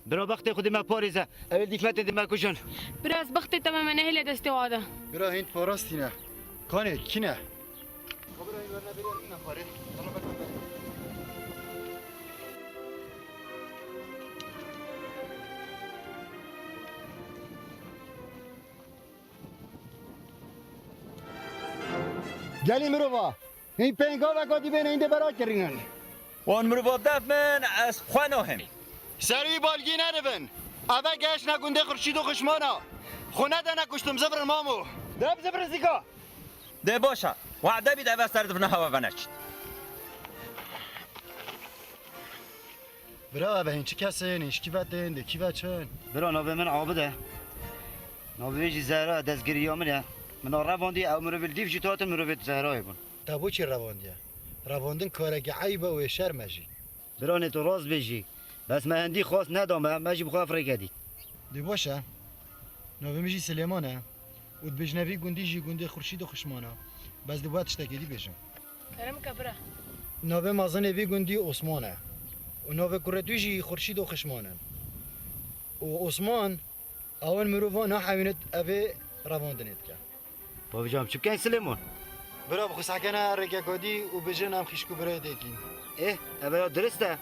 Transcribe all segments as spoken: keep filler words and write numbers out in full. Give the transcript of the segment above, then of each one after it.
Bira bextê xwe dê me parêze. Ew ê dîfetê dê me kujin. Bira ez bextê te me, me nehêle destê wa de. Bira hîn parastîne. Kanê, kî ne? Bira hîn werne bêrê min xwarê. Gelî mirova, hîn pêngaveka dî bên hîn dê bera kirînin. Wan mirova def min, ez xwe nahêmî. Ser wî balgî neribin. Eve geşne gundê Xurşîd û Xişmana. Xwe nedene kuştim zivrin mamo. Deb zivrin zîka. Dê baş e. Wade bît eve ser difne hewe veneçit. Bira, eve hîn çi kes in, hîn ji kî ve tên, dê kî ve çin? Bira, navê min Abid e. Navê wê jî Zehra, destgiriya min e. Min a revandî, ew mirovê li dîv jî hatin, mirovê Zehrayê bûn. Te bo çi revandiye? Revandin kareke eyb e û ê şerm e jî. Biranê, tu rast bêjî. Bes me hindî xwest neda me, me jî bi xwe ev rêke dît. Dê baş e. Navê min jî Silêman e. Û dibêjine vî gundî jî gundê Xurşîd û Xişman e. Bes dê bo tiştekê dî bêjim. Kerem ke bira. Navê mezinê vî gundî Osman e. Û navê kurê wî jî Xurşîd û Xişman e. Û Osman, ewan mirova nahewînit evê revandinê dike. Bavîcan, çi bikeyn Silêman? Bira, bi xwe sekene rêkeka dî û bijin em xişk û birayê dêkîn. Ê, eve ya dirist e.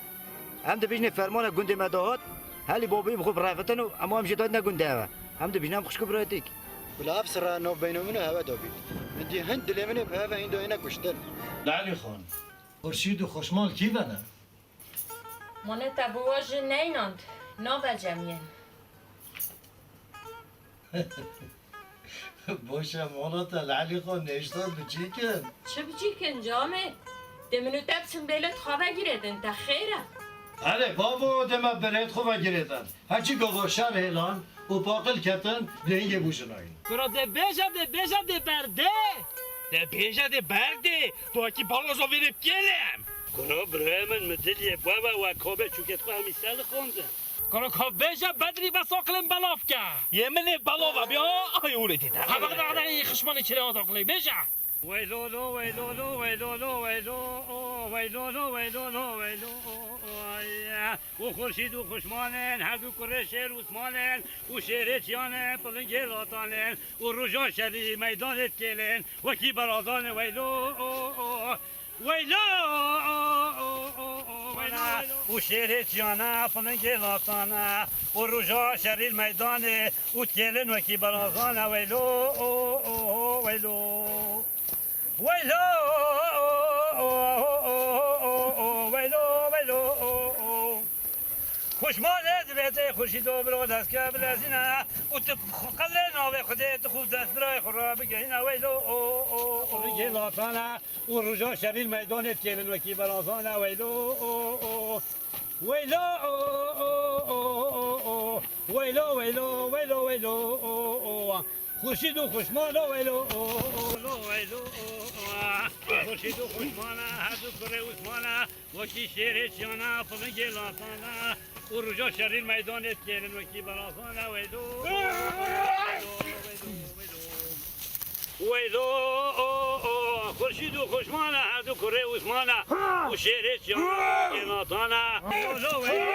Em dibêjinê fermane gundê me dahat, helî babî bi xwe birevitin û ema em jê dadine gundê eve. Em dibêjin em xişk û birayê dêkîn. Bila ev sirra nav beyno min û hewe de bît. Min dî hin dilê min ê bi heve hîn dayine kuştin. Lelî Xan, Xurşîd û Xuşmal kî ve ne? Mane te bi we ji neynand, navecemiyên. Boş e, mala te li Elî xwe nêşta biçîk in. Çi biçîk in camê? Dê min û te biçin bêlê xwe vegirêdin, te xêr e? Erê bavo, dê me bêlê xwe vegirêdin. Heçî gava şer hêlan û paqil ketin, lê hingê bû jinayîn. Kuro dê bêje, dê bêje, dê berdê. Dê bêje, dê berdê. Tu wekî balozo vêrê bikêlem. Kuro birayê min, min diliyê bwe ve we kobe çûkê xwe hemî ser dixwendin. Kuro ka bêje Bedrî bes aqilên belav ke. Yê min ê belav e, bîya, ay, ûrê tê de. Hebe, hebe, hebe, ey xişmanê çirê hat aqilê, bêje. Weylo lo, weylo lo, weylo lo, weylo, o, weylo lo, weylo lo, weylo, o, o, ay. Û Xurşîd û Xuşmanên, her du kurê Şêr Usmanên, û şêrê çiyanên, pilingê latanên, û roja şerî meydanê dikêlên, wekî berazanê weylo, o, o. Weylo, weylo, weylo. Û şêrê çiyana, filingê latana, û roja şerî li meydanê, û dikêlin wekî berazana, weylo, weylo. Weylo, weylo, weylo. Xuşmalê divê tê Xurşîdo biro dest ke bilezîne, û tu qelê navê Xwedê tu xwe dest birayê xwe re bigehîne, weylo, o, o, o. Filingê latana, û roja şerî li meydanê dikêlin wekî berazana, weylo, o, o. Weylo, o, o. Weylo, weylo, weylo, weylo, o, o. Xurşîd û Xuşmalo, weylo, o, o. Weylo, weylo, o, o. Xurşîd û Xuşmana, her du kurê Usmana, wekî şêrê çiyana, filingê latana, û roja şerî li meydanê dikêlin wekî berazana, weylo, o, o, weylo, weylo, weylo. Weylo, o, o, Xurşîd û Xuşmana, her du kurê Usmana, û şêrê çiyana, kênatana. Weylo, weylo,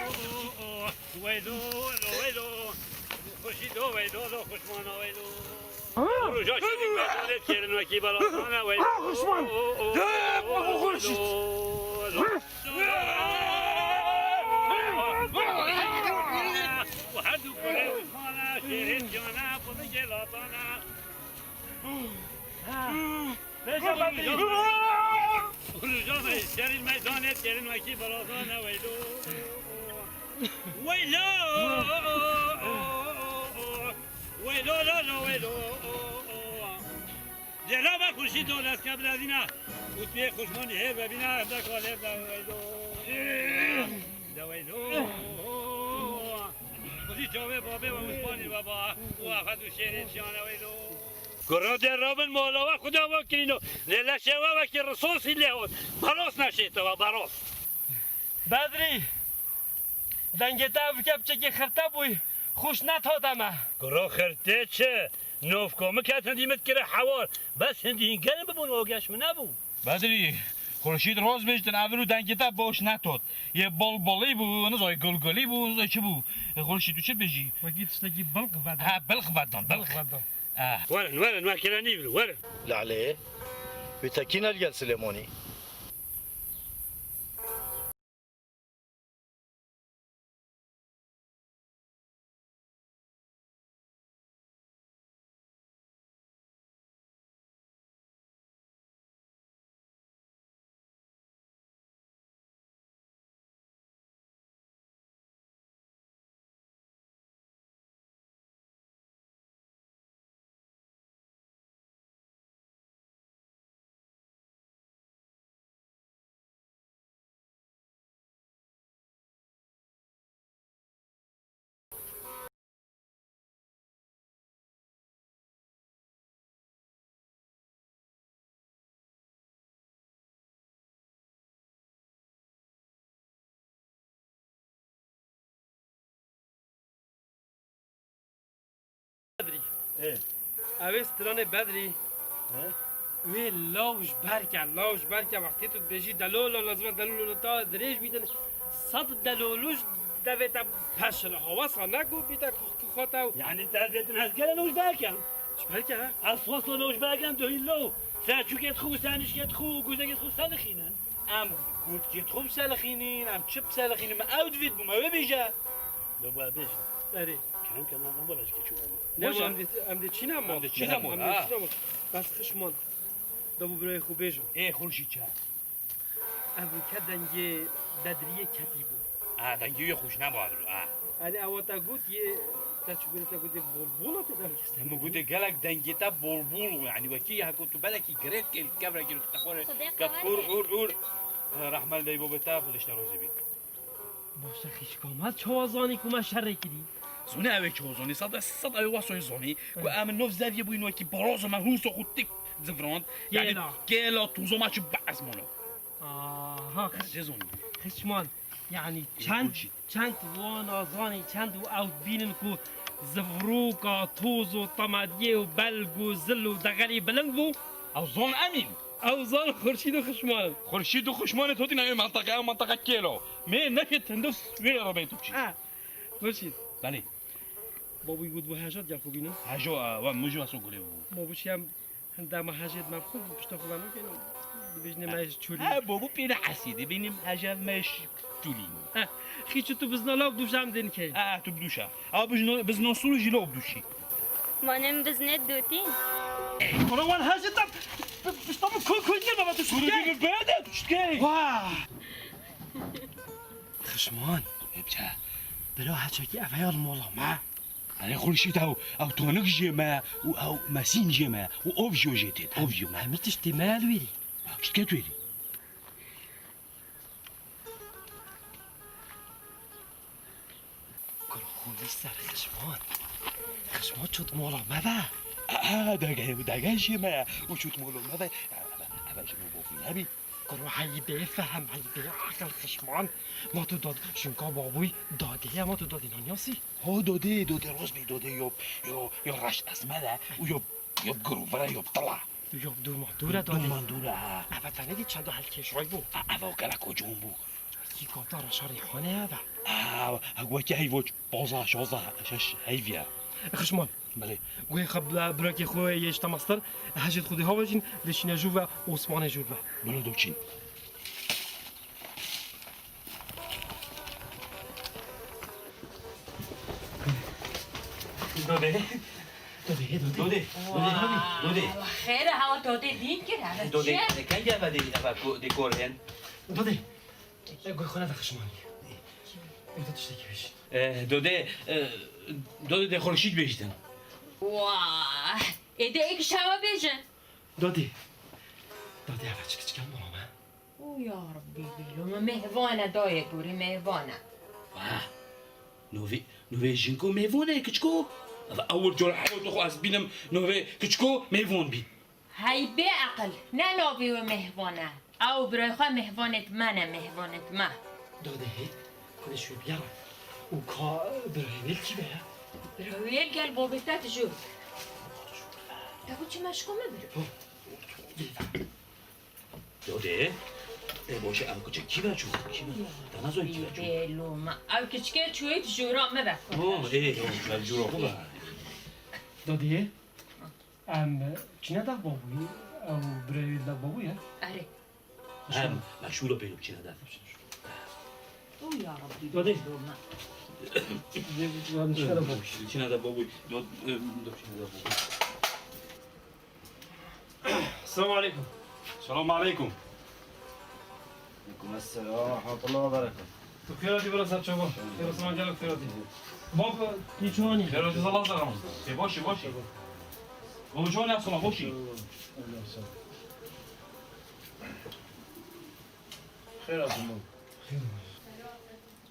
o, o, weylo, weylo, weylo. Xurşîdo, weylo, lo, Xuşmana, weylo. Roja şerî meydanê dikêlin wekî berazana, weylo. Xuşman. O, o, o, Xurşîd. Weylo, lo. Û her du kurê Usmana, şêrê çiyana, filingê latana. Bêje Bedrî. Û roja me şerî meydanê dikêlin wekî berazana, weylo. Weylo. Weylo, lo, lo, weylo. Dê rava Xurşîdo dest ke bilezîne. Û tu yê Xuşmanî hêr vebîne, evde kalê de weylo. De weylo. Xwedî çavê babê we Usmanî baba û Efet û şêrê çiyane weylo. Kuro dê rabin mala we Xuda we kirîno. Lê leşê we wekî risosî lê hot. Beros neşê te we, beros. Bedrî, dengê te ev kepçekî xirte bûy. Xûş nethate me. Kuro xirtê çi? Nofko min ket hindî min dikire hewar. Bes hindî hîn gelin bibûn, o geş min nebû. Bedrî, Xurşîd, roz bêjtin, evir û dengê te boş netot. Yê bolbolî bû, nizoy gulgulî bû, nizoy çi bû. E, Xurşîd, tu çi bêjî? Wekî tiştekî bilq vedin. Ha, bilq vedin, bilq. Bilq vedin. Eh. Werin, werin, wekirenî bî, werin. Lale, wî tekîne li gel Silêmonî. Bedrî. Ê. Ew ê stranê Bedrî. Ê. Wê law ji ber ke, law ji ber ke wextê tu dibêjî delolo, lazim e delolo ta dirêj bîtin. Sed delolo ji devê te peşin hewasa ne ku bîte ku, ku xwe te. Yani te ez bêtin ez gele law ji ber ke? Ji ber ke, he? Ez xwesta law ji ber ke, tu hîn law. Ser çûkê xwe, ser nişkê xwe, guzekê xwe ser dixînin. Em gotkê xwe biselixînin, em çi biselixînin, me ew divêt bû, me wê bêje. De bû bêje. Erê. Kerem ke, na, na, bola ji keçû bû. Ne, Boş em e. dê, em dê çîna mal. Em dê çîna mal, Em dê ha. çîna mal. Bes xişman. De bû birayê xwe bêjim. Ê, Xurşîd çi? Ev ke dengê Bedriyê ketî bû. Ha, dengê wî xweş nebû, ha. Erê, ewa te got yê, te çi gure te gotê bolbol e, te dengê Min gotê gelek dengê te bolbol bû, yanî wekî heko tu belekî girêt kê, kevrekî tu te xwe re Sedê ket qehwere ur, ur, ur, ur. Rehme li dayî bobê te, Xwedê ji te razî bî. Baş e xîşka me, çawa zanî ku me şerê kirî? Zonî ew ê çawa zonî, sed e sed ew ê wasoyê zonî ku Hı. em nov zeviyê bûyîn wekî barazo me hûso xwe tik zivrand. Yanî Kêla. kêla tozo me çi beez mano. Aha, Dê zonî. Xişman, yanî Ê, çend, Xurşîd. çend wana zanî, çend û ew bînin ku zivroka, toz û temadiyê û belg û zil û dexelî bilind bû? Ew zon emîn. Ew zon Xurşîd û Xişman in. Xurşîd û Xişmanê totî navê mantaqe, ew mantaqe kêlo. Mê nefê tindû wê re bê tu çî. Ha, Xurşîd. Belê. Babûy got bû heja gel xwe bînin. Hejo, e, we min jî wesa gurê bû. Babû çi em Hinde me hejê me xwe pişta xwe veno keno. Dibêjine me çûlî. He, bo bu pêre esî, dibînim hejev me ş-, çûlî. He, xîçû tu bizna law duşam din ke. He, tu biduşa. Ha, bizno, bizno sulu jî law biduşî. Manem bizne dotî. Koro wan hejê te p-, pişta min kul kul kir baba tu Kuru şikey. Gibi bede tu şikey. Wah. Xişman. Hepçe. Bira heçekî eve ya li mola me. Erê Xurşîd ew, ew tonik jê me û ew mesîn jê me û ov jî jê tê, ov jî me. Hemî tiştê me li wêrî. Tişt ket wêrî. Kuro xûnî ser Xişman. Xişman çût mola me ve. Aa, dege, dege jê me û çût mola me ve. Eve, eve ji bo bî nebî. Kuro heyî bê fehm, heyî bê aqil Xişman. Ma tu dad, şinka babûy dadê ye, ma tu dadî nanyasî. Ho dodê, dodê roz bî, dodê yo, yo, yo reş esmer e û yo, yo girûvir e, yo tila. Yo dûma dûr e dodê. Dûma dûr e, ha. Eve tenê dî çendo helkêşay bû. A, eve o kela kocon bû. Kî kata reşa rîhanê eve. Ha, ha, wekî heyvoç, poza, şoza, şeş, heyviye. Xişman. Belê. Guhê xwe bi birakê xwe yê ji te mestir, hejêt xwedê hava jîn, lê şîne jû ve Osmanê jûr ve. Belê doçîn. Dodê. Dodê, dodê. Dodê, dodê, dodê. Xêr e, hewa dodê dîn kir, hewa Dodê, çi? Kengê eve dê, eve ku-, dê kor hên? Dodê. E, guh xwe nede Xişmanî. Ê, tu tiştekî bêjî. E, dodê, e, dodê dê Xurşîd bêjtin. Wah! Ê, dê êk şewa bêjin. Dodê. Dodê, eve çi kiçik e mala me? Û ya Rabbî, bêlo me mêhvan e, dayê gorî mêhvan e. Wah! Novê, novê jinko mêvan e, kiçko. Eve ewil cor heyatê xwe ez bînim, novê kiçko mêvan bî. Hey bêeqil, ne navê wê mêhvan e. Ew birayê xwe mêhvanêt me ne, mêhvanêt me. Dadê hê, xwedê şû biyara. Û ka birayê wê li kî ve ye? Birayê wê li gel babê te dijû. Te ku çi meşko me bir. Ho, gel. Dodê, Ê, boşe, ev kiçik kî ve çû? Kî ve? Te nezon kî ve çû? Bê loma. Ew kiçikê çûyê tu jûra me ve. Oh, ê, ew, ev jûra xwe ve. Dadiyê, em çine dev babûyî, ew birayê dev babû ye? Erê. Em, meşhûr pêlo çine dev. Oh ya Rabbi, Dadê. Loma. Dê, yanlış yere babû. Çine dev babû. Do, do çine dev babû. Selamun aleykum. Selamun aleykum. Aleykum esselam ve rahmetullahi ve berekatuhu. Tu xêr hatî bira ser çava. Xêr sana gel xêr hatî. Bak, hiç hani. Xêr hatî Allah sana. E, boşi, boşi. Oğlum, şu an yapsana, boşi. Xêr hatî, mamo.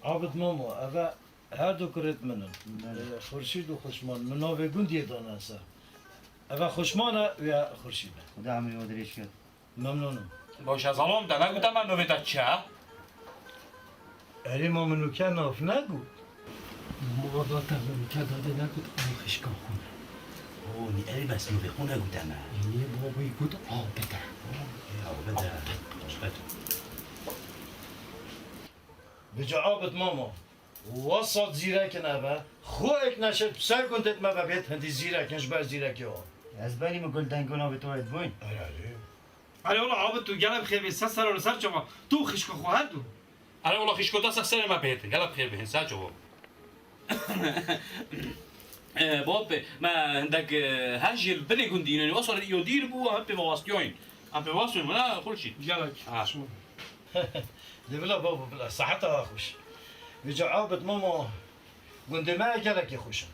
Abid mamo, eve Her du kurêt min in. Belê. Ee, Xurşîd û Xuşman. Min navê gundiyê dane ser. Eve Xuşman e, wê Xurşîd e. Xuda emrê we dirêj ket. Memnûn im. Baş e, zalom, te negûte me navê te çi ye? Erê, ma min û ke nav negot? Ma da te min û ke dadê negot, ew xişka xwe ne. O, nî erê bes navê xwe negûte me. Nî babî got, Abid e. Ê, Abid e. Abid. Bica Abid mama. Wa sed zîrek in eve. Xwe ek neşir ser gundê me ve bêt hindî zîrek in ji ber zîrekê wan. Ez berî min gul dengû navê to êt bûyn. Erê, erê. Erê wala abi tu gelek xêr bê, ser ser û ser çava. Tu xişka xwe her du. Erê wala xişko te ser serê me bihêtin. Gelek xêr bê, ser çava. E, bab, me hindek, e, her jî li binê gundî yîn, wasa yo dîr bû, em pê vewastiyoyîn. Em pê vewastiyoyîn, wala Xurşîd. Gelek. Ha. Xişko. De bila babo bila, seheta we xweş. Vêca Abid mama, gundê me gelekî xweş in.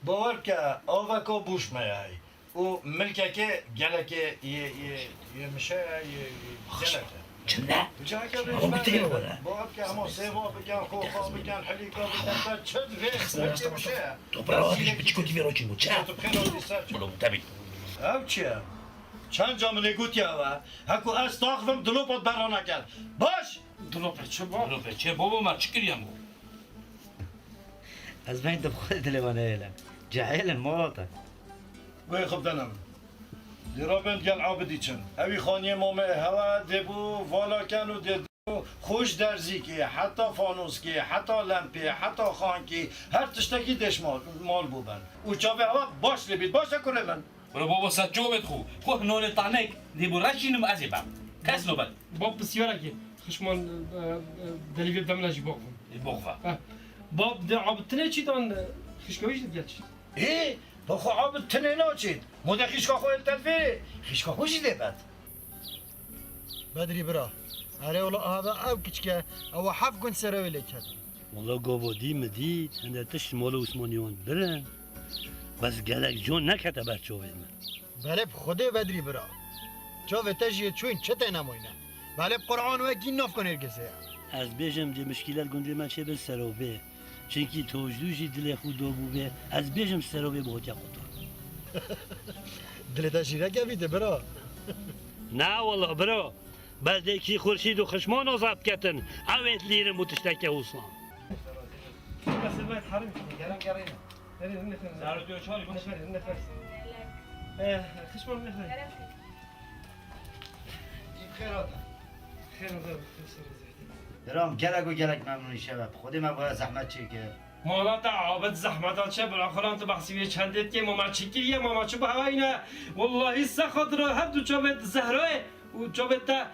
Bawer bike, aveka bûş me ye hey. Û milkekê gelekê yê, yê, yê mişe ye, yê, yê gelek e. Çi ne? Vêca heke bê ji me tê were. Bawer bike, hema sêva bikin, xoxa bikin, hilîka bikin, te çi divê, milkê mişe ye. Toprağa bir çiko divê roçin bu, çi? Tu bi xêr hatî ser çava. Bilo bu tabii. Ev çi ye? Çend ca min ê gotiye we, heko ez tax bim, dilopa te berra neke. Baş! Dilopê çi bo? Dilopê çi bo, bo me çi kiriye bo? Ez veng di xwe dilê we neyêle. Cehêl in, mala te. Wê xwe bidene min. Dê rabên gel Abidî çin. Ewî xaniyê mamê hewe dê bû vala ken û dê xweş derzîkê, heta fanoskê, heta lempê, heta xankê, her tiştekî dêş mal, mal bû ben. Û çavê hewe baş lê bît. Baş e kurê min. Bro, baba, se çavê xwe, xwe nonê tanek, dê bo reşînim ez ê bem. Kes nobet. Bab, pisyarek e. Xişman, e, e, delîvê demle jî bab. E, bab va. Ha. Bab, de abi tinê çî dan, e, xişka wî jî digel çî. Ê, ba xwe abi tinê naçît. Mo de xişka xwe el telfê, xişka xwe jî dê bet. Bedrî bira. Erê wala abi ev kiçke, ew heft gund sere wê lê ket. Wala gava dî min dît, hinde tişt mala Osmanî wan birin. Bes gelek can nekete ber çavê min. Belê bi Xwedê Bedrî bira. Çavê te jî yê çûyîn çi tê nemayne. Belê bi Quran wekî navka nêrgizê ye. Ez bêjim cê mişkîlet gundê me çêbin serovê. Çinkî tojdû jî dilê xwe dabû bê. Ez bêjim serovê bi hotiya qutar. Dilê te jî neke bîte bira. Na wala bira. Bes dê kî Xurşîd û Xişman azad ketin, ew ê dilîrin bû tiştekê wisa. Gerek gerîne. Zerrê diyor çarî bak. Eh, Xişman neferi. Xêr hate. Xêr hate. Diram gelek û gelek memnûn îşev e. Xwedê me bi we zehmet çêkir. Mala te Abid zehmeta çi bira xuran tu behsî wê çendê dikê, mama çi kiriye, mama çi bi hewayî ne? Wellahî se xatira her du çavê Zehra ye û çavê te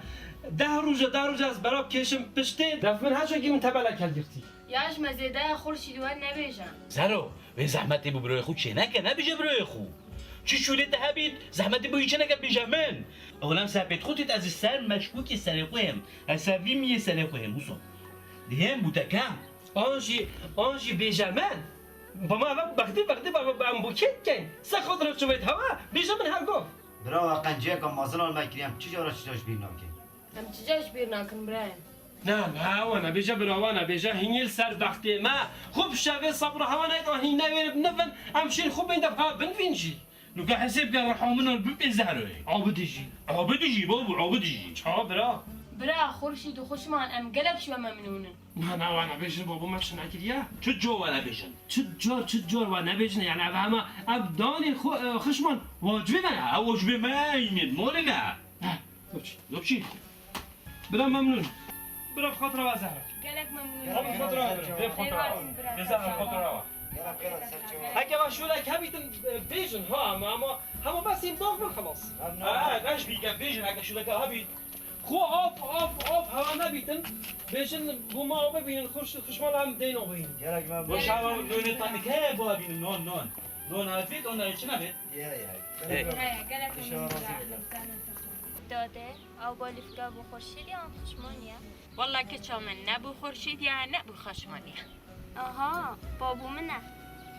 deh roj e, deh roj ez bera kêşim piştê. Def min heçekî min tebelek helgirtî. Ya ji me zêde Xurşîd we nebêje. Zero, wê zehmetê bi birayê xwe çêneke, nebêje birayê xwe. Çi şûlê te hebît, zehmetê bi wî çêneke bêje min. Ewlem ser pêt xwe têt ez ji ser meşkûkê serê xwe hêm. Ez ser vî miyê serê xwe hêm, wisa. Dihêm bû te kem. An jî, an jî bêje min. Bama eve bextî, bextî, baba, em bo kê dikeyn? Se xwe dira çivêt hewa, bêje min her gov. Bira we qenciyeka mezin al me kiriye, em çi cara çi cara ji bîr nakin. Em çi cara ji bîr nakin, birayê? Na, na, wana bêje bira, wana bêje, hînî li ser bextê me. Xwe bi şevê sabra hewa neyt, an hîn newêrib nivin, em şîn xwe bên de ha bin vîn jî. Nuka hesêb ke reha min al bibê Zehroyê. Abidî jî. Abidî jî, babo, abidî jî. Ça bira? Bira, Xurşîd û Xuşman, em gelek ji we memnûn in. Na, na, wana bêjin, babo me çi nekiriye? Çi car wana bêjin? Çi car, çi car wana bêjin, yani ev hema, ev danê xwe, e, Xişman, wacibê me ya. Ew wacibê me ya, yînê, molê me ya. Heh, doçî. Doçî. Bira memnûn. Bira bi xatira we Zehra. Gelek memnûn. Bira bi xatira we bira. Bê xatira we. Bê Zehra bi xatira we. Heke we şûlek hebîtin, e, bêjin ha, ama, ama hema bes yên bax bin xelas. Ha, ne ji bî kem bêjin, heke şûleke hebît. Xwe av, av, av hewa nebîtin. Bêjin bo me avê bînin, xweş, xweşmala em deyno bînin. Gerek me. Baş hewa nonê tanik heye bo bînin, non, non. Non hebît, ona çi nebît? Ye, ye. Hey. He, gelek Dade, ew balîfka bi Xurşîdê an xişmanî ye? Walla kiça min ne bi Xurşîdê ye, ne bi xişmanî ye. Aha, pa bo min e.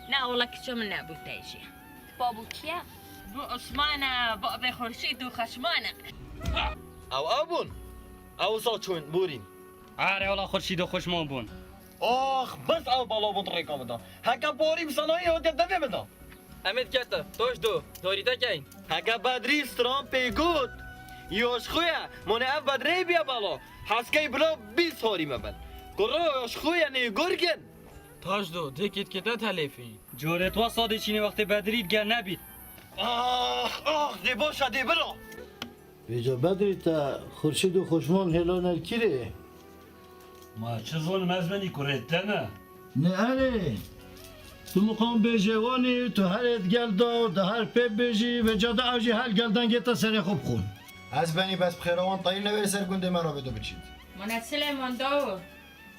Ne, walla kiça min ne bi te jî ye. Pa bo kî ye? Bi Osman e, bavê Xurşîd û xişman e. Ew ew bûn. Ew wisa çûn, borîn. Erê, walla Xurşîd û xişman bûn. Ax, bes ew bala bûn rêka bida. Heke borî bi sanayî hatiye devê min da. Em ê dikete, toş do, dorî te keyn. Heke Bedrî stran pê got, yoş xwe ye, mone ev Bedrê biye bala, heskey bila bîst horî me bin. Kuro yoş xwe ye nê gurgin. Taş do, dê kêtkê te telêfî. Corê tu wesa dê çînê wextê Bedrî digel nebît. Ax, ax, dê baş e, dê bira. Vêca Bedrî te Xurşîd û Xuşman hêla nerkîrê. Ma çi zonim ez benî kurê te ne? Ne erê. Tu miqam bêjê wanî, tu herê di gel de, di her pê bêjî, vêca de ew jî her gel dengê te serê xwe bixwin. Ez benî bes bi xêra wan tayî newêrê ser gundê me re bêdo biçît. Mane Silêman dawo.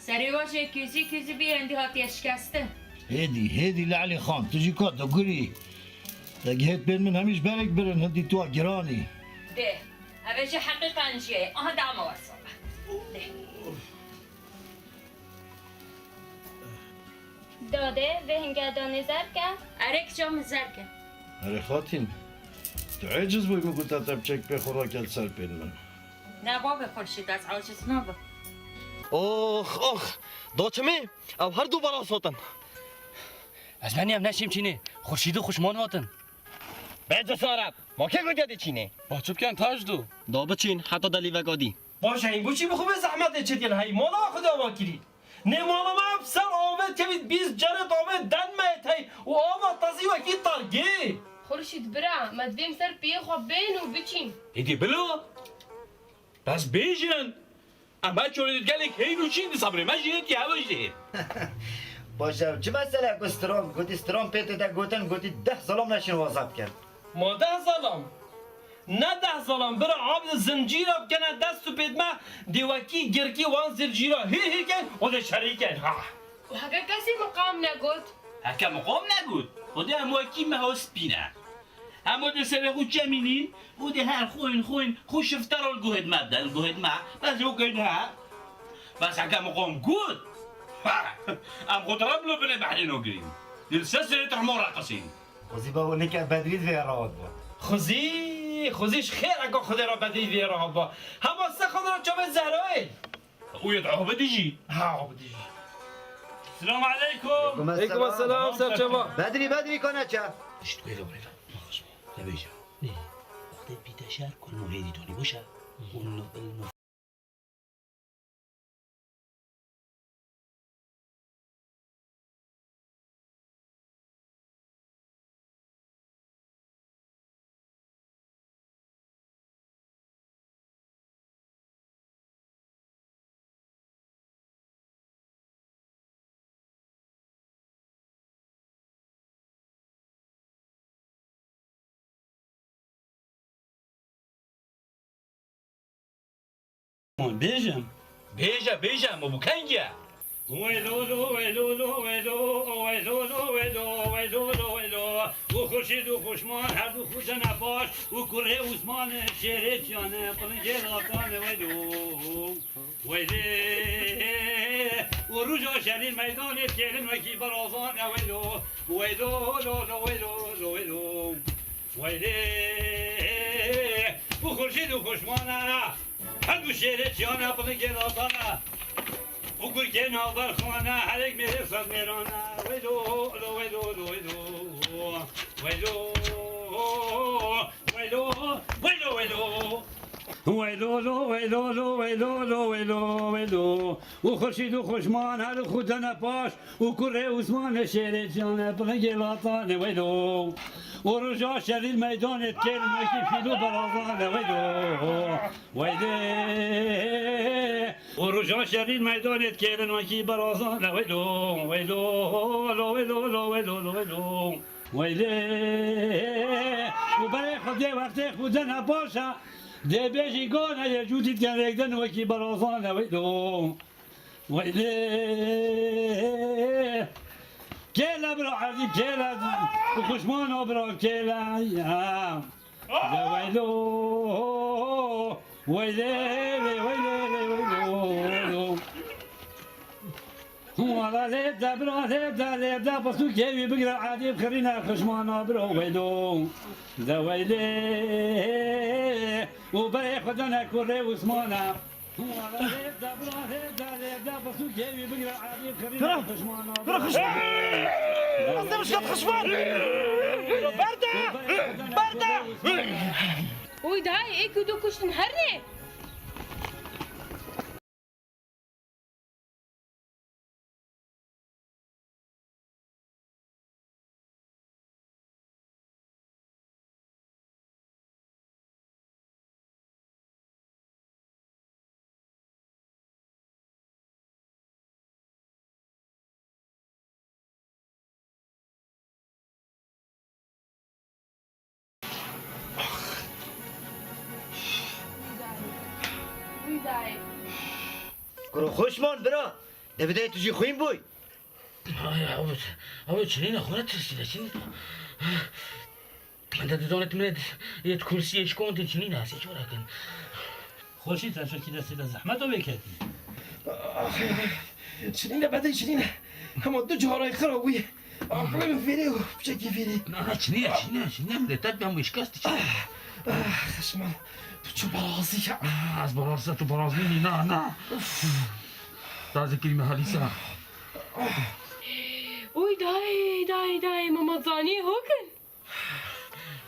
Serê we jê kûzî kûzî bî, hindî hatiye şikestin. Hêdî, hêdî Le'lî Xan, tu jî ka digurî. Te gihêt bên min hemî ji berek birin, hindî tu a giranî. Dê, ev ê jî heqîqan jiyê. Aha dama wesa be. Dê. Dade, vê hinge danê zerke? Erê kiça min zerke. Erê xatîn, tu eciz bûyî min got te biçek pê xwe raket ser pên min. Ne bavê Xurşîd, ez aciz nabim. Ox, ox! Da çimê, ew her du bala sotin. Ez benî em neşêm çînê, Xurşîd û Xuşman hatin. Bê cesaret! Ma kê gotiye dê çînê? Ba çi bikin Tac du? Da biçîn, heta delî vegadî. Baş e, hîn bo çi bi xwe vê zehmetê çêdikin hey? Mala xwe de ava kirî. Nê mala me ev ser avê kevît bîst carê davê den me yê tey û ava tezî wekî targê. Xurşîd bira, me divê em ser piyê xwe bên û biçîn. Êdî bilo. Bes bêjin. Em her çolê gelek heyîn û çîn di sebrê me jî hêt, ew jî hêt. Baş e, çi mesele ku stran, gotî stran pê tê de gotin, gotî deh zalam neşin waza bikin. Ma deh zalam? Ne deh zalam, bira abd zincîra bikene dest û pêt me, dê wekî girkî wan zincîra hîr hîr ken, o dê şerî ken, ha. Û heke kesî miqam negot? Heke miqam negot, o dê em wekî meho spî ne. Em o dê serê xwe çemînîn, o dê her xwên xwên xwe şifte re li guhêd me de, li guhêd me, bes o kên he. Bes heke miqam got, ha, em xwe di remlo binê behrê nagirîn. Dê li ser serê te hema reqisîn. Xwezî babo neke Bedrî di vê re hat bo. Xwezî, xwezî ji xêr eka Xwedê re Bedrî di vê re hat bo. Hema se xwe re çavê Zehrayê. Û yê te aho bidijî. Ha, aho bidijî. Selamu aleykum. Aleykum selam, ser çava. Bedrî, Bedrî, ka neçe? Şşt, wêlo, wêlo. Nexweş bû. Nebêje. Nê. Wextê bîte şer, kulmo hêdî donî, boş e. Û no, no. Bêjim. Bêje, bêje, ma bo kengî ye? Wêlo lo, wêlo lo, wêlo, wêlo lo, wêlo, wêlo lo, wêlo. Û Xurşîd û Xuşman her du xwişine baş û kurê Osman şêrê çiyane, pilingê latane, wêlo. Weylê, û rûja şerî meydanê têrin wekî berazan e weylo. Weylo, lo, lo, weylo, lo, weylo. Weylê, û Xurşîd û Xuşmana, her du şêrê çiyana, bilingê latana. Û gurkê navberxana, herek mêrê sed mêrana. Weylo, lo, weylo, lo, weylo. Weylo, weylo, weylo, weylo. Weylo lo, weylo lo, weylo lo, weylo, weylo. Û Xurşîd û Xuşman her xwe dene paş, û kurê Osmanê şêrê ciyanê bilingê latane weylo. Û roja şerî meydanê dikêrin wekî fîl û berazane weylo. Weylê. Û roja şerî meydanê dikêrin wekî berazane weylo. Weylo, lo, weylo, lo, weylo, lo, weylo. Weylê. Û berê Xwedê wextê xwe dene paşa. Dê bêjî gane yê cûdî diken rêkden wekî berazane weylo. Weylê. Kêle bira erdî kêle. Û Xuşmano bira kêle. Ya. De weylo. Weylê, weylê, weylê, weylê, weylê. Wala lê de bira lê de lê de, pasûkê wî bigire, Edî bixirîne Xuşmana biro weylo. De weylê. Û berê xwe dene kurê Osmana. Wala lê de bira lê de lê de, pasûkê wî bigire, Edî bixirîne Xuşmana biro. Bira Xuşman. Bira Xuşman. Berde. Berde. Oy dayê, ê ku du kuştin herê. Wî dayê. Kuro Xuşman bira, devideyê tu jî xwîn bûy. Ay, abi, abi, çinîne, xwe ne tirsîne, çinîne. Min de dizanit min yê kursiyê şkon tê çinîne, ez ê çora kin. Xweşî te çekî destê de zehmet o vêketî. Çinîne bedê çinîne. Hema du cara xira wî. Aqilê min vêrê û piçekî vêrê. Na, na, çinîne, çinîne, çinîne. Millet hep yan wî şikest çinîne. Ah, Xişman, tu çi barazî ya. Ah, ez baraz, tu baraz nînî, na, na. Tazekirî me halîsa. Oy dayê, dayê, dayê, mama zanî hokin.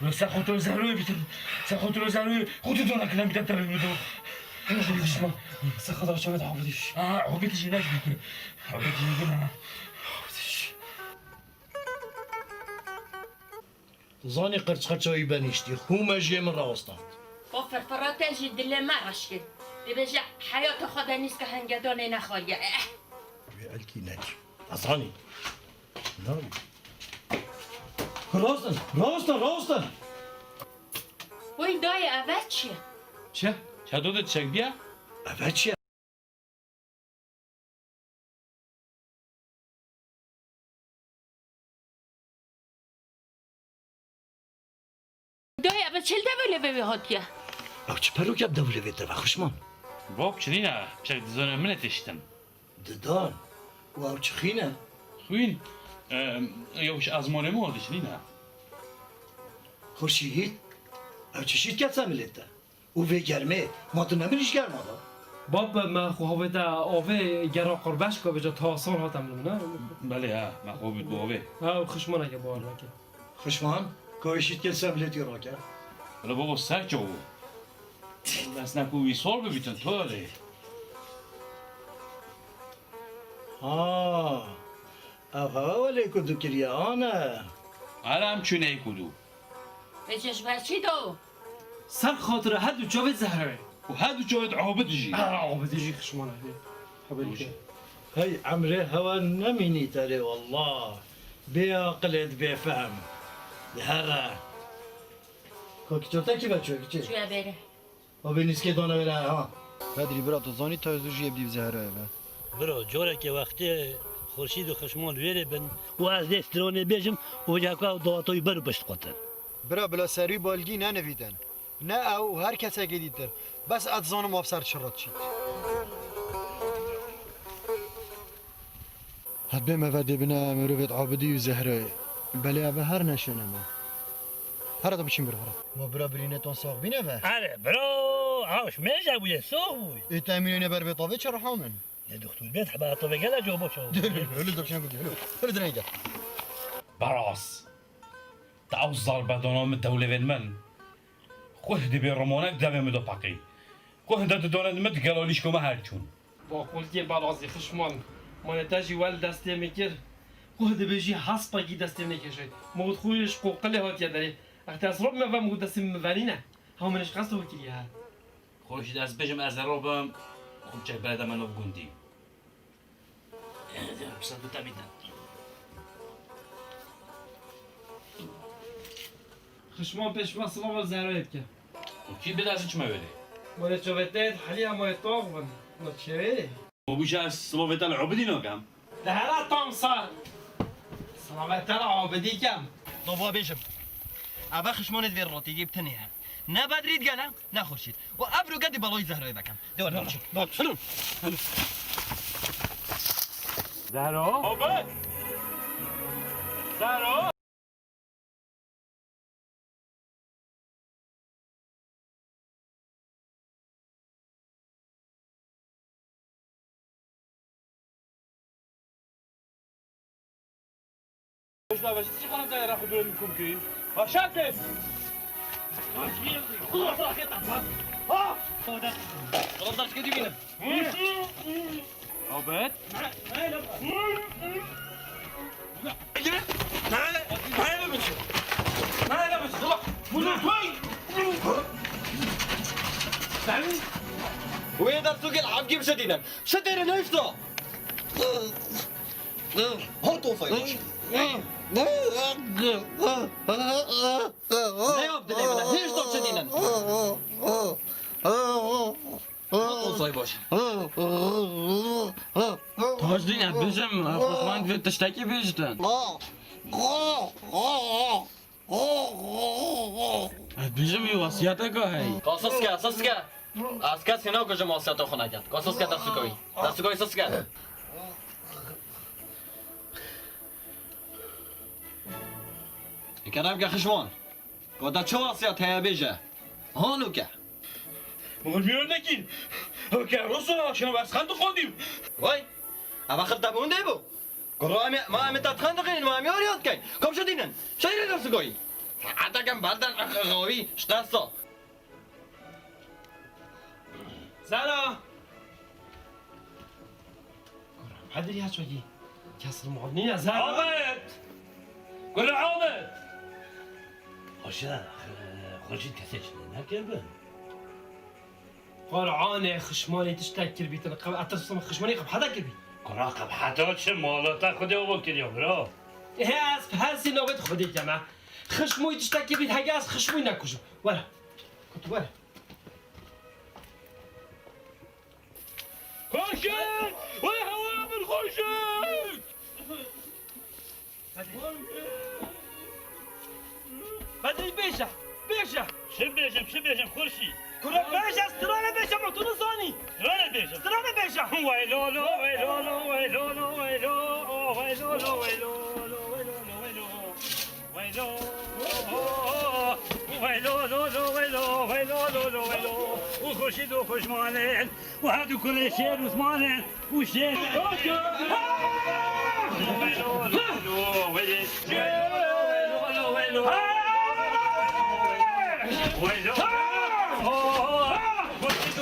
Lo se xotiro zerrûyê bîtin. Se xotiro zerrûyê xotî dona kilam bîte terê mi do. Şima se xotira çavet habidîş. Aa, habidîş ne? Habidîş ne? Habidîş. Zanî qirç qirça wî benîştî. Hûme jê min rawestand. O firfirate jî dilê me reş kir. Dibêje heyata xwe de nîska hengedanê nexwariye. Eh! Wê elkî nekî. Ez zanî. Nabî. Rast in, rast in, rast in. Wey dayê, eve çi ye? Çi? Çato de çek diye? Eve çi ye? Dayê, eve çil devilê vê wê hatiye? Ew çi perok ya devilê vê te ve, Xuşman? Bab çinîne, çek dizane min e tiştin. Didan. Û ew çi xîn e? Xwîn? Em, ew ji ezmanê min hatiye, çinîne. Xurşîd, ew çi şît ket semilê te? Û vê germê, ma tu ne min ji germa da? Bab, me xwe havête avê gera qurbeş ka vêca ta sal hate min, ne? Belê, ha, me xwe bît bo avê. Ha, û Xişmaneke bawer neke. Xişman, ka wê şît ket semilê tî rake. Hele baba, ser çawo? Dest ne ku wî sal bibîtin, tu erê. Ha, ev hewe welê ku dikiriye, ane. Hala em çûne ku du. Vêca ji ber çi do? Ser xatira her du çavê Zehrayê. Û her du çavê Abidî jî. Ha, Abidî jî Xişmana hê. Haberî ke. Hey, emrê hewe nemînî terê wallah. Bê aqilê bêfehm. Di here. Kokî çota kî ve ço kiçê? Çûye bêre. O bê nîskê dana wêre ha. Bedrî bira, tu zanî ta ez û jiyê bidî bi Zehrayê ve. Biro, corekê wextê Xurşîd û Xişman wêrê bin û ez dê stranê bêjim û vêca ku ew daweta wî ber û pişt qutin. Bira, bila serî balgî nenivîtin. Ne ew û her kesekî dîtir. Bes ez dizanim ev ser çi re diçît. Hebe me ve dê bine mirovêt Abidî û Zehrayê. Belê eve her neşêne me. Here tu biçin bir here. Ma bira birîne ton sax bîne ve? Are bro, ew ji mêje bûye, sox bûy. Ê te emînê ne ber vê tavê çi reha min? Ne doktor bêt heba tavê gele cobo ço. Öyle dur sen gidiyor. Öyle dur gel. Baras. Te ew zarbedana min dewlevên min. Xweh dibê rimonek devê min do peqî. Xwe hinde didane min, digel alîşka me her çûn. Baqulkê berazî xişman, manete jî wel destê min kir. Xwe dibêjî hespekî destê min kişt. Min got xwe ji qoqilê hatiye derê. Exte ez rob me ve min got destê min venîne. Hew min ji qesta wekî ye. Xweşî de ez bêjim ez ê robim, xwe biçek berede me nov gundî. Xişman pêşma silava Zehroyê bike. Û kî bide ez çime wêrê? Were çavê te yê helî hema yê tax bin. Were çewê. Û bûşe ez silavê te li Obidî nakem. De hera tam sar. Silavê te li Obidî kem. Dava bêjim. Eve xişmanê di vê rotîgî bi tenê ye. Ne Bedrî digel e, ne Xurşîd. Û ev roke di belayî Zehroyê vekem. De were, de were, de were. Zehro. Obid. Zehro. Hoş da başı çıkarın da yara kudurum kumki. Aşağı kes. Ulan sakın lan. Ha! Orada çıkıyor dibine. Robert? Wê dersûkê li hevkê bişedînin. Şitêre neyşto. Hot ofay baş. Ne yap dilê min? Hêşto bişedînin. Hot ofay baş. Tajdîn, ez bêjim, xwe xwend vê tiştekî bêjtin. Ez bêjim, wî wesiyeteke heye. Ka sis ke, sis ke. Ez kesî nakujim, wesiyeta xwe neket. Ka sis ke, destûka wî. Destûka wî sis ke. Kerem ke xişman. Ka te çi wasiyet heye bêje. Hano ke. Mor mîro nekî. Ew ke roso akşam ez xend dixwendîm. Vay. Eva xil te bûn dê bû. Kuro em, ma em te xend dixwînin, ma em yar yad keyn. Kom şedînin. Şeyrê destûka wî. Heta kem berden xawî, ştesa. Zara. Kuro Bedrî ya çokî. Kes li mal nîne, Zara. Ahmet! Kuro Ahmet! Hoşe, Xurşîd kesê çi nekir bin. Qur'anê xişmanê tiştek kirbîtin, qe-, etir xişmanê qebhete kirbî. Kura qebheta çi, mala te Xwedê ava kiriya, bira. He, ez hesî navê Xwedê keme. Xişmûyî tiştek kirbît, hege ez xişmûyî nekujim. Were. Kutu were. Xurşîd! Wey hewa min Xurşîd! Bedrî bêje, bêje. Çi bêjim, çi bêjim Xurşîd? Kuro bêje, strane bêje, ma tu nizanî. Strane bêjim. Strane bêje. Wey lo lo, wey lo lo, wey lo lo, wey lo, wey lo lo, wey lo lo, wey lo lo, wey lo. Wey lo, wey lo lo lo, wey lo, wey lo lo lo, wey lo. Û Xurşîd û xişmanên, û her du kurê şêr Osmanên, û şêr. Wey lo, wey lo, wey lo, wey lo. Wey lo. Xurşîd û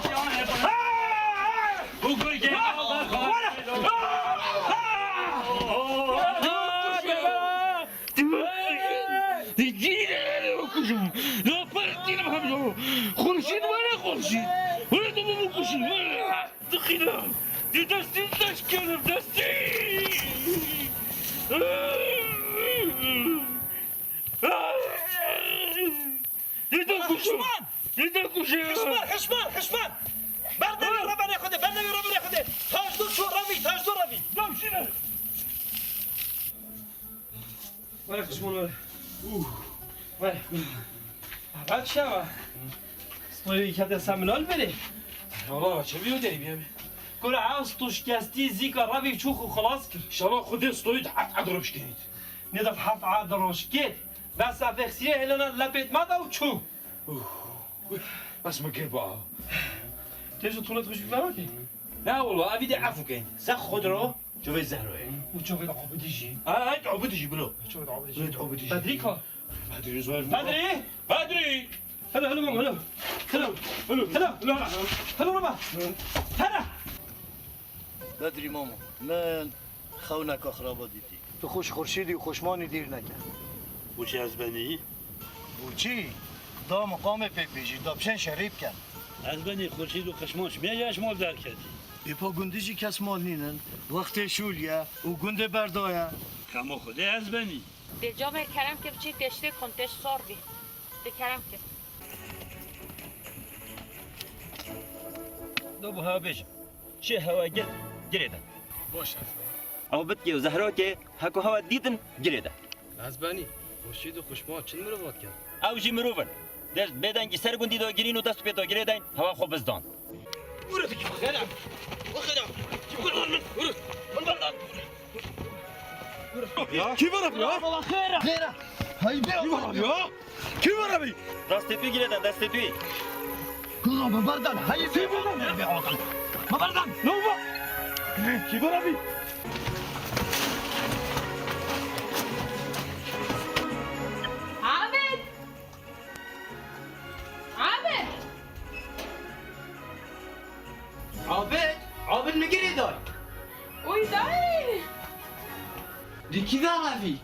xişmanên. Xurşîd were, Xurşîd. Were tu bû kuşî, were. Dixîne. Di destî deş kerim, destî. Dide kuşu! Xişman! Dide kuşu! Xişman, xişman, xişman! Berdevê reberê Xwedê, berdevê reberê Xwedê! Tajdor çû revî, tajdor revî! Nam şine! Were xişman were. Were. Bak şava. Stoyî kete seminal verê. Wala çeviyo derî bîye. Kura ew sto şikestî zîka revî çû xwe xilas kir. Şava Xwedê stoyî di heft ed roj kenît. Nêda heft ed roj kêt. Bes efê xsîrê hêlana lepêt me da û çû. Bes min kir ba. Tê ji tulet xwe ji fena kê? Ne wala, evî de efû keyn. Se xwe diro, çovê Zehroyê. Û çovê de Obidî jî. Ha, ha, Obidî jî bilo. Çovê de Obidî jî. Obidî jî. Bedrî ka? Bedrî zor. Bedrî! Bedrî! Hadi, hadi, hadi. Hello, hello, hello, hello, hello, hello, hello. Bedrî mama, min xewneka xiraba dîtî. Tu xweş Xurşîdî û Xweşmanî dîr neke. Boçî ez benî? Boçî? Da miqamê pêk bêjî, da pişên şerî bikin. Ez benî Xurşîd û Xweşman, çimê ji mal derketî? Bêpa gundî jî kes mal nînin. Wextê şûl ye û gundê berdaye. Kemo Xwedê ez benî. Dê camê kerem ke biçî deştê konteş sor bî. Dê kerem ke. Do buha bêjim. Çi hewa gir, girê de. Baş ez benî. Abidkê û Zehrokê heko hewa dîtin girê de. Ez benî. Xurşîd û Xuşma çin mirov hat kin. Ew jî mirov in. Dest bêdengî ser gundî de girîn û dest pê de girê deyn hewa xwe bizdan. Ya. Kî var abi ya? Xêr e. Xêr e. Kî var abi ya? Kî var abi? Destê tu girê de, destê tu. Kuro, me berdan. Hayır, bir bu. Be akıl. Me berdan. Ne oldu? Kî var abi? Ahmet! Abid! Abid! Abid min girê day. Oy dayê! Di kî ve evî?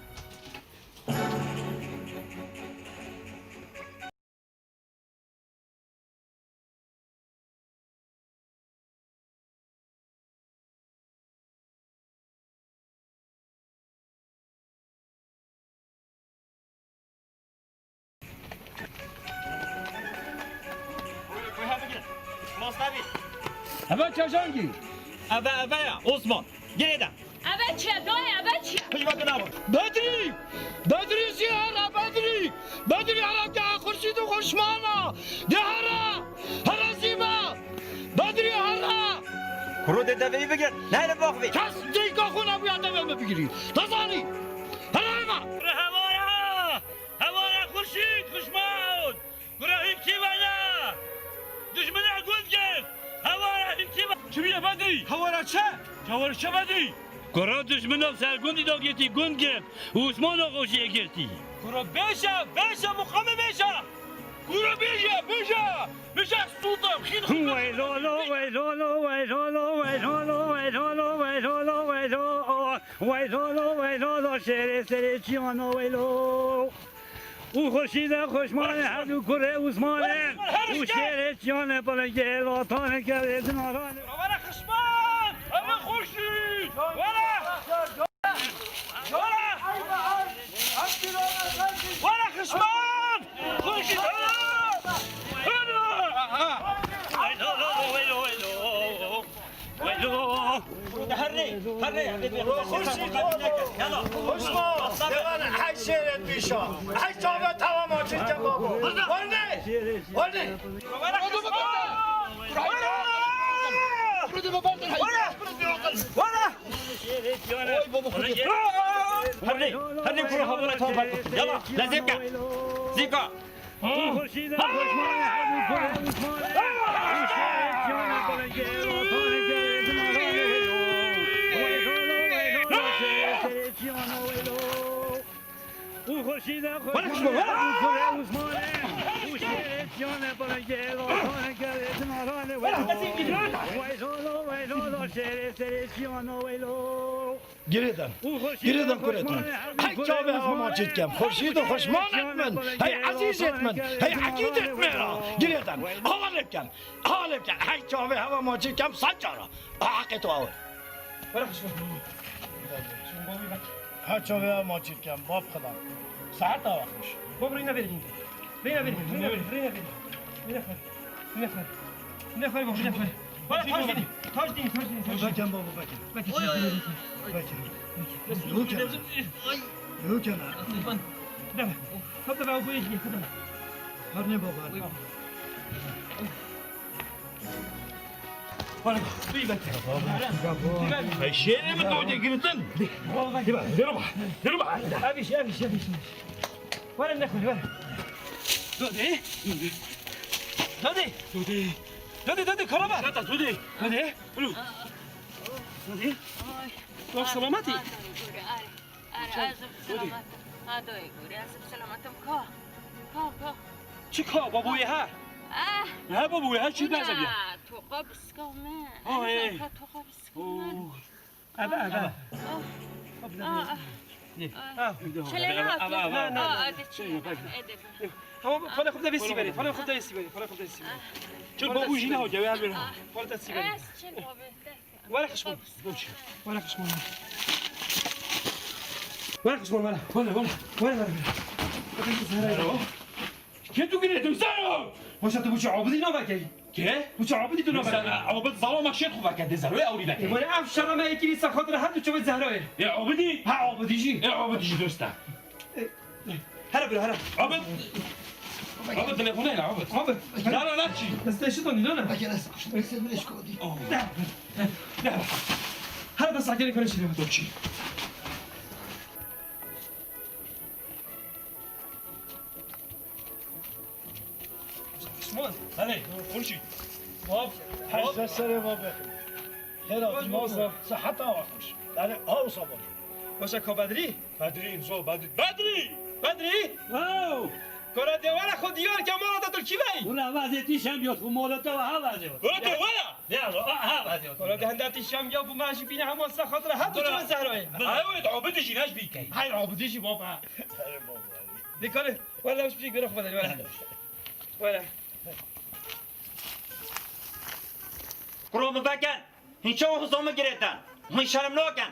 Heve kejangî. Eve, eve ya, Osman. Gel de. Eve çiye, dayê, eve çiye. Pişt bakın abi. Bedrî! Bedrî zî here, Bedrî! Bedrî here, geha Xurşîd û Xuşmana! Geha here! Here zî me! Bedrî here! Kuro dê deveyî bigir, nehêle baxivê. Kes dêka xwe nebûya devê me bigirî. Te zanî? Here here me! Hewara! Hewara Xurşîd, Xuşman! Kura hîn kî vana? Dijmina gund girt! Hewara hîn kî va-, çi bîye Bedrî? Hewara çi? Hewara çi Bedrî? Kura dijmina ser gundî da girtî, gund girt. Û Osmana xwe jê girtî. Kura bêje, bêje, muqamê bêje. Kura bêje, bêje. Bêje, Sultan, xîn xwe. Wey lolo, wey lolo, wey lolo, wey lolo, wey lolo, wey lolo, wey lolo. Wey lolo, wey lolo, şêrê serê çiyana wey lo. Û Xurşîdê Xuşmanê her du kurê Usmanê û şêrê çiyane pelengê lotane kerê dinarane. Were Xuşman! Were Xurşîd! Were! Were! Were Xuşman! Xurşîd! Were! Aha! Weylo, weylo, weylo! Weylo! Herre, herre, herre. Xurşîd! Yala! Xuşman! Devan hey şêrê pîşa! Hey çavê tava maçî ke babo! Werne! Werne! Were Xuşman! Were! Were! Oy baba, hadi. Hadi, hadi, kuru hamura tam bak. Yala, la zeka. Zeka. Û Xurşîdê Xweş, were Xweş, were. Û Xurê Usmanê, û şêrê çiyane pelengê lotane kerê dinarane. Were Xweş, were. Wey lolo, wey lolo, şêrê serê çiyana wey lo. Girêdan, girêdan kurêt min. Hey çavê hewa maçî dikem. Xurşîd û Xweşmanêt min. Hey ezîzêt min. Hey ekîdêt min ra. Girêdan. Halê bikem. Halê bikem. Hey çavê hewa maçî dikem. Sed cara. Heqê to awe. Were Xweş, were. Her çavê hewa maçî dikem. Bab xila. Saet awe xweş. Bab rîne verî. Rîne verî. Rîne verî. Rîne verî. Rîne xwe. Rîne xwe. Rîne xwe, bab, rîne xwe. Bana taş dînî, taş dînî, taş dînî, taş dînî. Bekem baba, bekem. Bekem. Oy, oy, oy, oy. Bekem. Yok ya. Ay. Yok ya. Deme. Hadi be, bu iş, hadi. Her ne baba, her ne. Bana bak, bir bak. Hey, şêrê min tu dê girtin. Baba, bak. Yürü bak, yürü bak. Abi, şey, abi, şey, abi, şey. Were nexwe, were. Dodê. Dodê. Dodê. Dodê, dodê, karaba. Dodê. Dodê. Alo. Dodê. Oy. Wek selametî? Are, are, are, ez bi selamet im. Ha, doyê gorî, ez bi selamet im. Ka. Ka, ka. Çi ka, baboyê ha? Ah, He baba, her çî taze bîye. Toqa biska me. Ha, he. Toqa biska me. Oo. Eve, eve. Ah, ah, ah. Ha, Çelena eve, eve, eve. Aa, ede çelena, ede. Tamam, para xwe de sî verê, para xwe de sî verê, para xwe de sî verê. Çil baba jî ne hoca, ya bir. Para da sî verê. Ez çil baba. Were xişmon. Were xişmon. Were xişmon, were. Were, were. Were, were. Zehra. Kê tu girê tu, Zehra? Hoşa tu bu çi abidî navekey? Kê? Bu çi abidî tu navekey? Abid zalama şêt xwe veke, dê Zehra ewlî veke. E, were ev şera me ekî lîsa xatira her tu çavê Zehra ye. E, abidî? Ha, abidî jî. E, abidî jî dosta. E, Here bira, here. Abid. Abid, telefonu hele, Abid. Abid. Lala, la çi? Ez te şitan, Lala. Bak, hele sıkıştı. Sen bile şkodî. Oh. De, de, de. Hele de sakene kare şirin. Dur çi? Osman. Hadi, konuşun. Hop. Her ses sere var be. Her altın olsa. Sıhhat hava kuş. Yani, ha, o sabah. Başa kabadri. Bedrî, zo Bedrî. Bedrî! Bedrî! Wow! Kora de were xwe diyar ke mala te tu kî vey? Wala vazê tî şem yot xwe mala te ha vazê yot. Kora de were? Ya, ha vazê yot. Kora de hende tî şem ya bu ma jî bîne hema sa xatira ha tu çime Zehra ye. Ha, evet, abidî jî neş bî key. Hay abidî jî baba. De kare, wala şu bir göre xwe de wala. Wala. Kuro min vekin. Hîn çawa huzama girêtin? Hîn şerm nakin.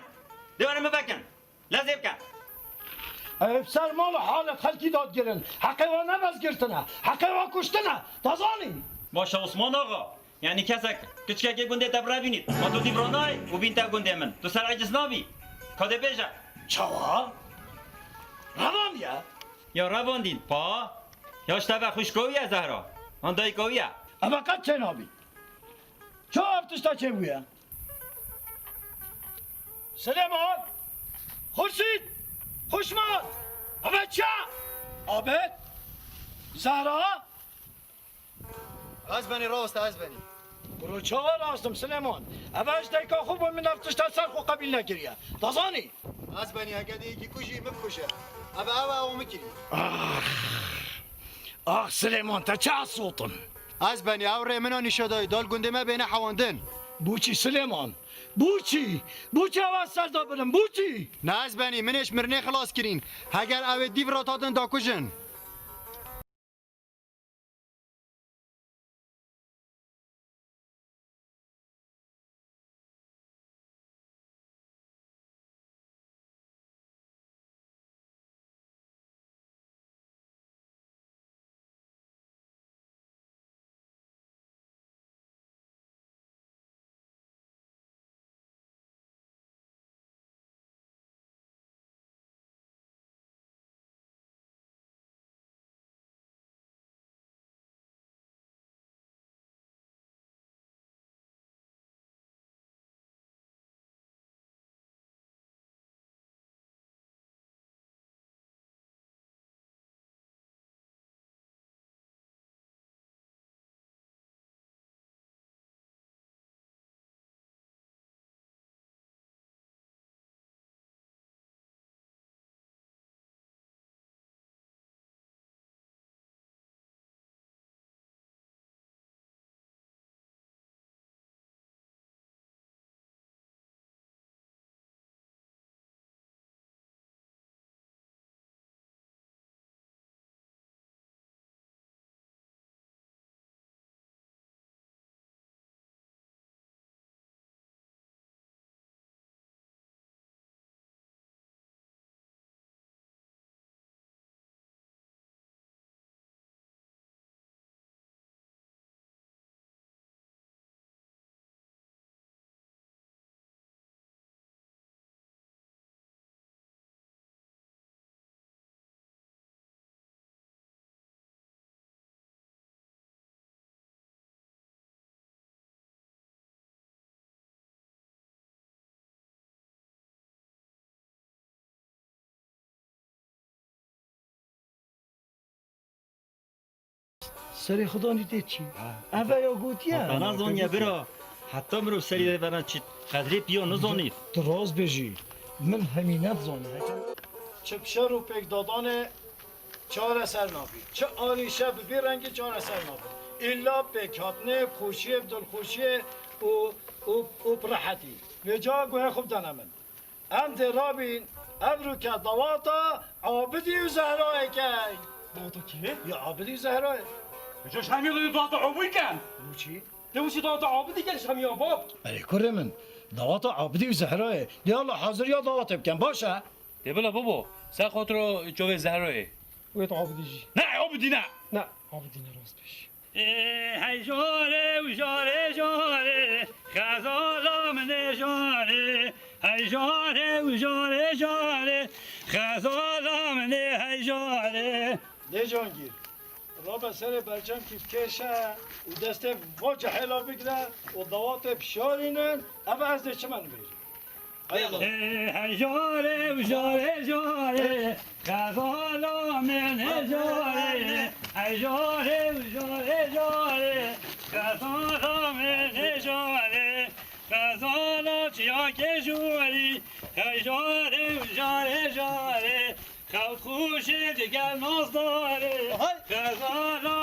Dewere min vekin. Lezê bike. Ev ser mal û halet xelkî dadgirin. Heqê we ne bezgirtin e. Heqê we kuştin e. Te zanî? Baş e Osman axa. Yanî kesek kiçkekê gundê te birevînît. Ma tu dîv re nayê û bîn te gundê min. Tu ser eciz nabî. Ka dê bêje. Çawa? Revandiye? Ya revandîn, pa? Ya ji te ve xwişka wî ye Zehra? An dayika wî ye? Eve qet çênabî. Çawa ev tişta çêbûye? Silêman! Xurşîd! Xuşman! Eve çi ye? Abid! Zehra! Ez benî rawest, ez benî. Bro, çawa rast im, Silêman? Eve ji dayika xwe bû, min ev tişta ser xwe qebîl nekiriye. Te zanî? Ez benî, heke dê yekî kujî, min bikuje. Eve, eve, ew min kirî. Ax! Ax, Silêman, te çi esot im? Ez benî, ew rê min a nîşe dayî, dal gundê me bêne hewandin. Bûçî Silêman? Bûçî? Bûçî ew ez ser de birim? Bûçî? Ne ez benî, min ê ji mirinê xilas kirîn. Heger ew ê dîv re tatin dakujin. Serê xwe danî tê çî? Ha. Eve ya gotiye. Bana zaniye bira. Heta mirov serî de bana çi qedrê piya nizanî. Tu rast bêjî. Min hemî nedizanî. Çi bi şer û pêkdadanê çareser nabî. Çi alîşe bi vî rengî çareser nabî. Îlla pêkhatinê, bi xweşiyê, bi dilxweşiyê û, û, û bi rehetî. Vêca guhê xwe bidene min. Em dê rabîn, evroke dawata Abidî û Zehrayê keyn. Dawata kê? Ya Abidî û Zehrayê. Vêca ji hemî re dawata Abidî ken. Û çi? Te wişî dawata Abidî ken ji hemî ya bab. Erê kurê min, dawata Abidî û Zehrayê. Dê Allah hazir ya dawatê bikin, baş e? Dê bila bibo, ser xatiro çavê Zehrayê. Wê tu Abidî jî. Ne, Abidî ne. Ne, Abidî ne, rast bêjî. Ê, hey jare û jare jare, xezala min ê jare. Hey jare û jare jare, xezala min ê hey jare. Lê Cangîr, rabe serê berçem kîfkêş e û destê va cehêla bigire û dawatê bişarînin, ev ez dê çima nibêjim. Ê, hey jare û jare jare, xezala min ê jare. Hey jare û jare jare, xezala min ê jare. Xezala çiyakê jorî, hey jare û jare jare. Xew xweşê digel nazdarê, xezala